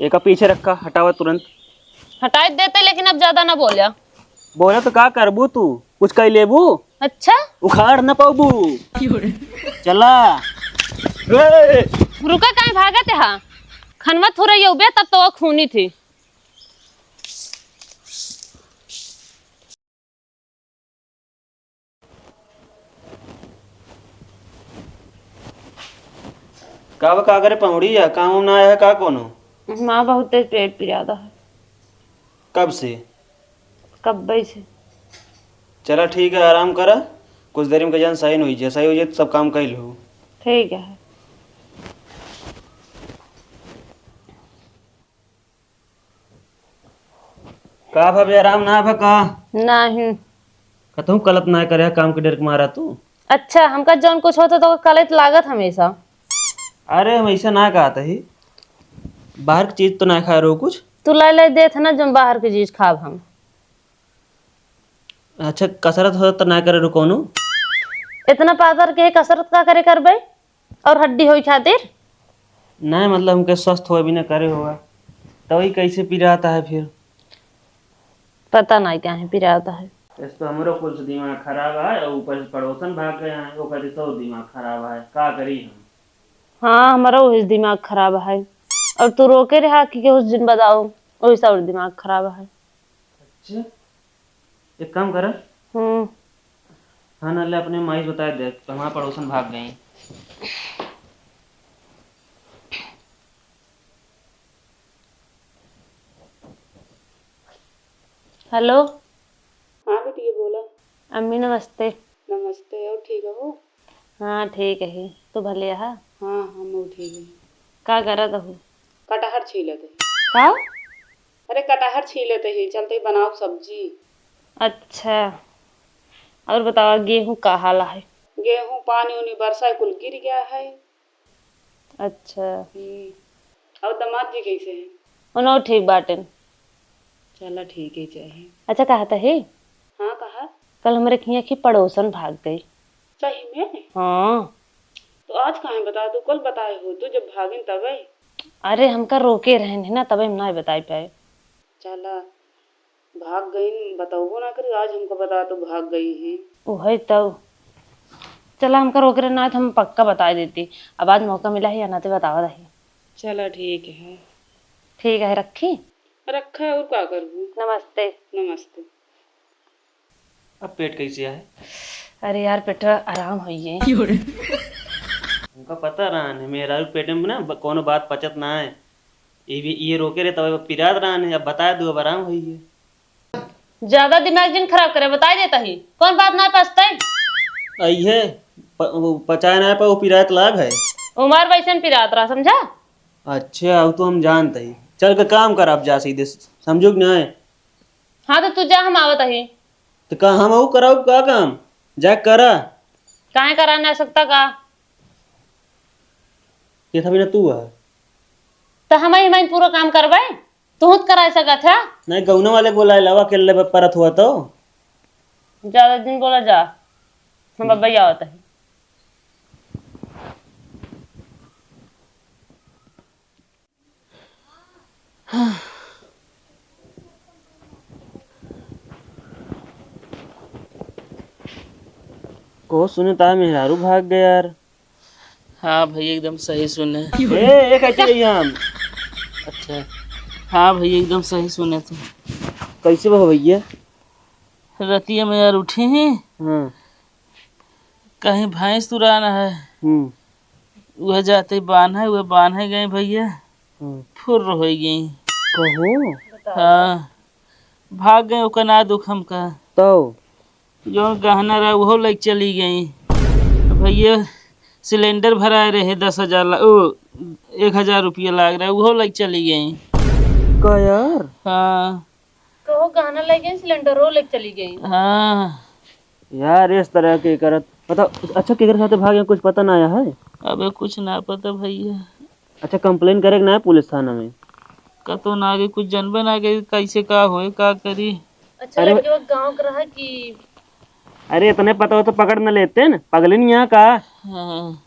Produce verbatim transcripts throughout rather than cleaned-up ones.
एका पीछे रखा, हटावा तुरंत। हटाई देते, लेकिन अब ज्यादा ना बोल्या। बोला तो का करबू तू? कुछ कही लेबू? अच्छा? उखाड़ ना पाबू। चला। ए! रुका, काहे भागत है? खनवा थोड़ा ये उबे, तब तो वो खूनी थी। का बा, का करे पहुड़ी है? काम वाम ना आया है का कोनो? माँ, बहुत तेज पेट पिरात है। कब से? कब्बे से। चला ठीक है, आराम करा, कुछ देर में कजान सही नहीं जे, सही हो जाए तो सब काम कर लू। ठीक है। का भाभी, आराम ना भा का? नहीं। कतहूँ कलत ना करे, काम के डर के मारा तू। अच्छा, हमका जौन कुछ होता तो कलत लागत हमेशा। अरे, हम ऐसा ना कहत ही, बाहर की चीज तो ना खाए रहो कुछ? तू लाई लाई देत है ना, जौन बाहर की चीज खाब हम। अच्छा, कसरत होता तो ना करे रहो कोनो? इतना पातर के कसरत का करे करबे? और हड्डी होई खातिर? नहीं, मतलब हमके स्वस्थ होए बिना करे होगा, तो वही कैसे पिराता है फिर? पता नहीं काहे पिराता है। इस तो हमरो कुछ दिमाग खराब है और ऊपर से पड़ोसन भाग गए हैं, ओकर तो दिमाग खराब है, का करी हम? हाँ, हमारा वही दिमाग खराब है। और तू रोके रहा कि उस दिन बताओ, वही से और दिमाग खराब है। अच्छा, एक काम कर। हम्म। हाँ ना, ले अपने माई से बता दे, हमारे पड़ोसन भाग गई। हेलो। हाँ बिटिया, बोला। अम्मी, नमस्ते। नमस्ते, और ठीक हो? हाँ, ठीक है। तू भले हा? हाँ, हम ठीक है। का करत हो? कटहर छीलत है। का? अरे, कटहर छीलत ही, चलते ही बनाओ सब्जी। अच्छा, और बतावा, गेहूं का हाल है? गेहूं पानी उनी बरसा कुल गिर गया है। अच्छा। हम्म। और दामाद जी कैसे हैं? उन्हों ठीक बाटेन। चला, ठीक ही चाहिए। अच्छा, कहत ही? हाँ, कहा। कल हमरे खिया की पड़ोसन भाग गई। सही में? हाँ। तो आज काहे बता दू, कल बताए हो तू, जब भागिन तबे। अरे, हमका रोके रहन है ना, तबे हम ना बताई पाए। चला, भाग गई, बताओ ना करी, आज हमको बता तो भाग गई है। उहे तो। चला, हमका रोके रहना है तो हम पक्का बता देती। अब आज मौका मिला है या ना, तो बतावा रही। चला, ठीक है। ठीक है, रखी? रखा, और का करबू? नमस्ते। नमस्ते। अब पेट कैसे आहे? अरे यार, पेटवा आराम होइए। हमका पता रहन है, मेहरारू पेट में ना ब-, कोनो बात पचत ना है। ये भी, ये रोके रहे, तब पिरात रहन है, अब बता दू, अब आराम होइए। ज्यादा दिमाग जिन खराब करे, बताई देता ही। कौन बात ना पचता है? आई है, प-, वो पचाए ना पाए, वो पिरात लाग है। उमर वैसन पिरात रहा, समझा? अच्छा, अब तो हम जानते ही। चल के काम कर, आप जा सीधे, समझो कि ना है? हाँ, तो तू जा, हम आवत ही। तो का हम अउ कराउब का काम? जा करा। काहे करा ना सकता का? ये था बिना तू है। तो हम ही, हम ही पूरा काम करबे, तू तो करा सकत है। नहीं, गौना वाले को बुलाए लावा, अकेले ब-, परत हुआ तो। ज्यादा दिन बोला जा, हम अब ही आवत ही। को सुने ता मेहरारू भाग गए यार। हाँ भैया, एकदम सही सुने। ए, ए, कैसे रही हम? अच्छा। हाँ भैया, एकदम सही सुने तू। कैसे बा भैया? रतिया में यार उठी ही। हाँ। कहीं भैंस तुरान है। हम्म। वह जाते बान्हे, वह बान्हे गए भैया। हम्म। फुर्र हो गई। कहो? हाँ। भाग गए, ओकर ना दुख हमका। तो? जौन गहना रहा, उहो लइके चली गई। भैया, सिलेंडर भराए रहे दस हजार ला-, ओ, एक हजार रुपया लाग रहा, उहो लइके चली गई। का यार? हाँ। कहो गहना ले गई, सिलेंडरो लेके चली गई। हाँ। यार, इस तरह के करत, पता, अच्छा, केकर साथे भागे, कुछ पता ना आया है? अबे, कुछ ना पता भैया। अच्छा, complain करे के ना है पुलिस थाना में? कतो ना आगे, कुछ जनबे ना आगे, कैसे का होए, का करी। अच्छा, अरे, लड़के वो गाँव के रहा कि? अरे, इतने पता हो तो पकड़ न लेते न, पगलिन यहाँ का? हाँ।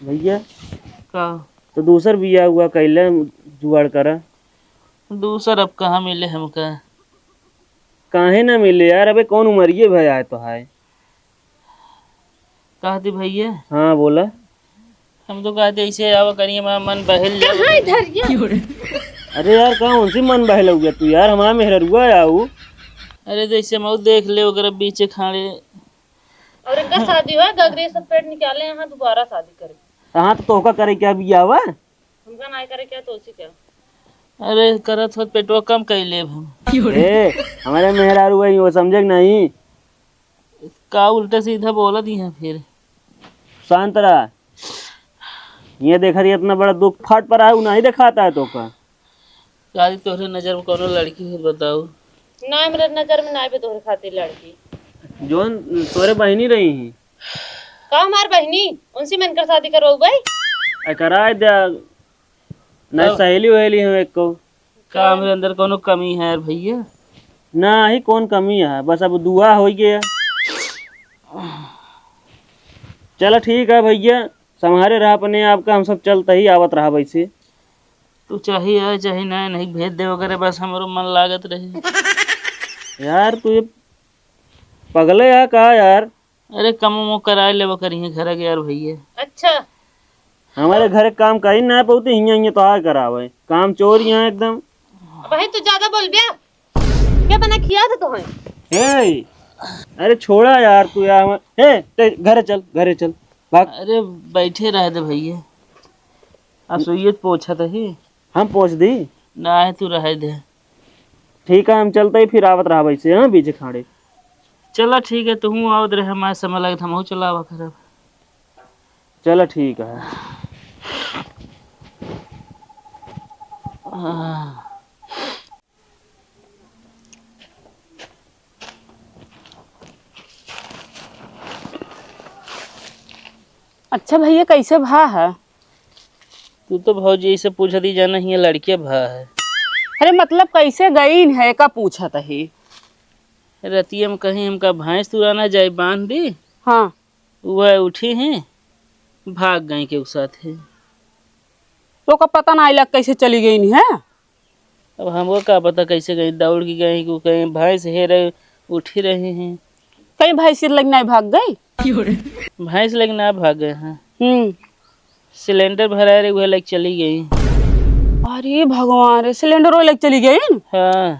भैया। का? तो दूसर बियाह हुआ कैले जुगाड़ करा। दूसर अब कहाँ मिले हमका? काहे ना मिले यार, अबे कौन उमरिये भय आए तो है। कहती भैया। हाँ बोला। हम तो कहते ऐसे आवा करिए, हमारा मन बहल जाए। कहाँ इधर ये? अरे यार, कहाँ उनसे मन बहल हो गया तू यार, हमारा मेहररुआ आऊ। अरे जैसे मऊ देख ले ओकरा बीचे खाड़े। और इनका शादी हुआ, गगरी सब पेट निकाले, यहाँ दोबारा शादी करे। हाँ, तो तोहका करे क्या बियाह हुआ? हमका ना करे क्या, तो उसी क्या? अरे, करत होत पेटवा कम कई लेब हम। ए, हमारे मेहरारू है, वो समझे कि नहीं? का उल्टा सीधा बोलत ही हैं फिर? शांत रहा। ये देखा रही, इतना बड़ा दुख फाट पर आया, वो नहीं दिखाता है तोका। शादी तोहरे नजर में कोनो लड़की हो, बताओ। ना, मेरे नजर में ना आवे तोहरे खातिर लड़की। जोन तोरे बहिनी रही हैं। का हमार बहिनी? उनसे मैं इनकर शादी करवाऊ भाई? ए, कराए द्या। ना तब सहेली वहेली हो एक को। का हमरे अंदर कोनो कमी है यार भैया? ना ही कौन कमी है, बस अब दुआ हो गया। चला ठीक है भैया, संभारे रहा अपने आप का, हम सब चलते ही आवत रहा वैसे। तू चाहे आए चाहे ना, नहीं भेज दे वगैरह, बस हमरो मन लागत रहे। यार तू ये पगले है का यार? अरे कम उम कराए लेबो करिहे घर के यार भैया। अच्छा। हमारे घर काम कहीं ना पौते, हियां हियां तो आ करावे। काम चोर यहाँ एकदम। भाई तू ज्यादा बोल बिया। क्या बना खिया था तुम्हें? ए, अरे छोड़ा यार तू यार, हम-, ए, ते घरे चल, घरे चल, भाग। अरे बैठे रह दे भैया, असुइयत पोछत ही। हम पोछ दी? ना है, तू रह दे। ठीक है, हम चलते ही फिर आवत रहा वैसे, हाँ, बीच खाड़े। चला ठीक है, तू आवत रहे, हमारे समय लगत, हम चलावा करब। चला ठीक है। आह। अच्छा भैया, कैसे भा है? तू तो भौजी ऐसे पूछत ही, जाना ही लड़के भा है। अरे मतलब कैसे गईन है का पूछत ही। रतिया में कहीं हमका भैंस तुराना जाए बांध दी। हाँ। वह उठी हैं, भाग गई के साथ है। तो का पता ना आइला कैसे चली गईन है। अब हमको का पता कैसे गई, दौड़ के गई कि कहीं भैंस हेरे उठी रही हैं। कहीं भैंस लग नहीं भाग गई? भैंस लग ना भाग गए हैं। हम्म। सिलेंडर भराए रहे, वह लग चली गई। अरे भगवान रे, सिलेंडर वो लग चली गई? हाँ।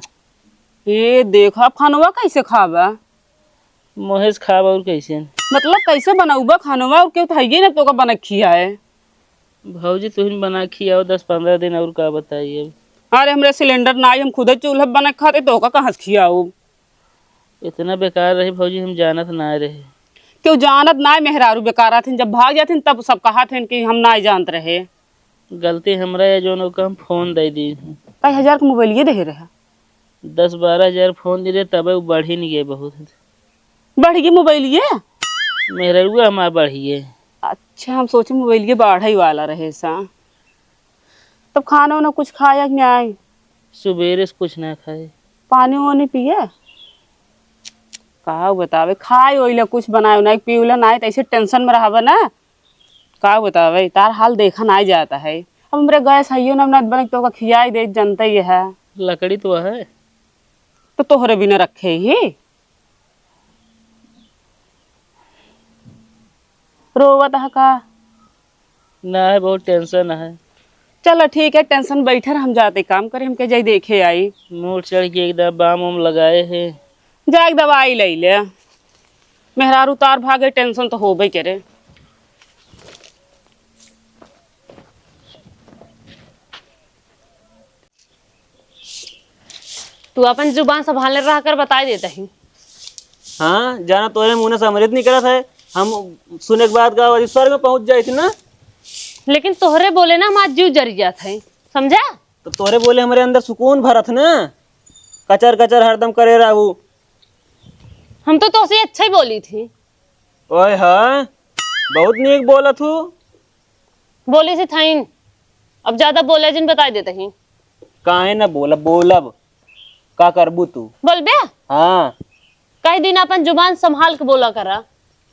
ए देखा, अब खानवा कैसे खाबा? मोहेश खाब और कैसे? मतलब कैसे बनौबा खानवा और केहू तो हइये ना तोका बना खियाए। भौजी तुहिन बना खियाओ दस पन्द्रह दिन और का बताई अब। अरे हमरे सिलेंडर ना आई, हम खुदे चूल्हा बना खाते तोका कहाँ से खियाओ? इतना बेकार रही भौजी, हम जानत ना रहे। केहू जानत ना, मेहरारू बेकार आथिन, जब भाग जाथिन तब सब कहा थे कि हम ना जानत रहे। गलती हमरा या जोन ओका हम फोन दे दी। कई हजार के मोबाइलिए देहे रहे। दस बारह हजार फोन दे रहे, तबे उ बढ़ी नहीं गए बहुत। बढ़ गई मोबाइलिए? मेहररुआ हमार बढ़िए। अच्छा, हम सोचे मोबाइलिए बाढ़े वाला रहे सा। तब खाना वाना कुछ खाया कि नहीं? सुबेरे से कुछ ना खाए। पानी वानी पिए? का बतावे, खाए ओइला कुछ बनाए उनाए पिए उला नाई, त ऐसे टेंशन में रहबे ना। का बतावे, तार हाल देखा नाई जाता है। अब हमरे गैस हइयो ना, ना बने तो ओका खियाई दे, जनते ही है। लकड़ी तो है। तो तोहरे बिना रखे ही। रोवत ह का? ना है, बहुत टेंशन है। चलो ठीक है, टेंशन बैठे रह, हम जाते काम करे, हमके जाई देखे आई। मूड चढ़ के एकदम बाम उम लगाए है। जा एक दवाई ले ले, मेहरारू तार भागे, टेंशन तो होबे करे। तू अपन जुबान संभाले रह कर बताई देता ही। हाँ, जाना तोरे मुँह से अमृत निकलत है। हम सुने के बाद का अभी स्वर्ग में पहुँच जाए थी ना। लेकिन तोहरे बोले ना हमार जीव जरी जात है, समझा? तो तोहरे बोले हमरे अंदर सुकून भरत ना, कचर कचर हरदम करे रहू। हम तो तोसे अच्छा ही बोली थी। ओए हाँ, बहुत नीक बोलत हूँ। बोली सी थाइन, अब ज्यादा बोले जिन बताई देते ही। काहे ना बोलब, बोलब। का करबू तू? बोलबे? हाँ। कई दिन अपन जुबान संभाल के बोला करा।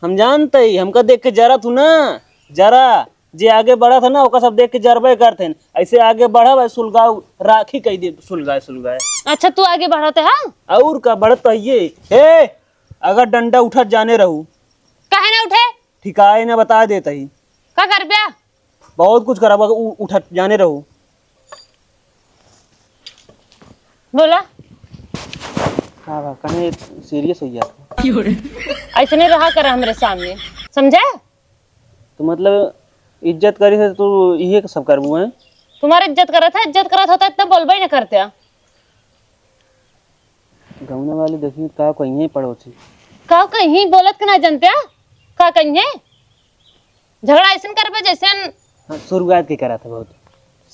हम जानते ही, हमका देख के जरा तू ना, जरा। जे आगे बढ़त है ना, ओका सब देख के जरबे करत हैं। ऐसे आगे बढ़ब, सुलगाव राखी कह दे, सुलगाए, सुलगाए। अच्छा, तू आगे बढ़त है, हाँ? और का, बढ़त तो है ये। ए, अगर डंडा उठत जाने रहू। काहे ना उठे? ठिकाए ना, बता देत ही। का करब्या? बहुत कुछ करब, अगर उ-, उठत जाने रहू। बोला। का बा, कहीं serious हो गया? ऐसे नहीं रहा कर हमरे सामने, समझा? तो मतलब इज्जत करी से तू इहे सब करबू हैं? तुम्हारे इज्जत करत है, इज्जत करत होता इतना बोलबे न करते। गौना वाली देखी का कहिए पड़ोसी। का कहीं बोलत के ना जनते, का कहिए? झगड़ा ऐसन करबे जैसन हाँ, शुरुआत के करत है बहुत।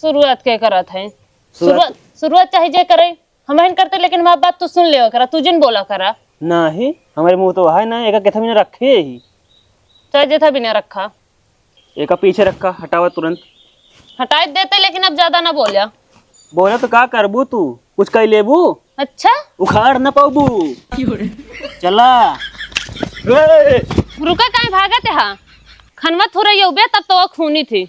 शुरुआत के करत है? शुरुआत शुरुआत, शुरुआत चाहे जे करे, हमहिन करते, लेकिन हमार बात तू सुन लेवा करा, तू जिन बोला करा। नहीं, हमारे मुंह तो है ना, एका केथा भी ना रखे ही। चाहे जेथा भी ना रखा। एका पीछे रखा, हटावा तुरंत। हटाए देते, लेकिन अब ज्यादा ना बोल्या। बोला तो का करबू तू? कुछ कह लेबू? अच्छा? उखाड़ ना पाबू। चला। ए! रुका, काहे भागत है? खनवा थोड़ा ये उबे, तब तो वो खूनी थी।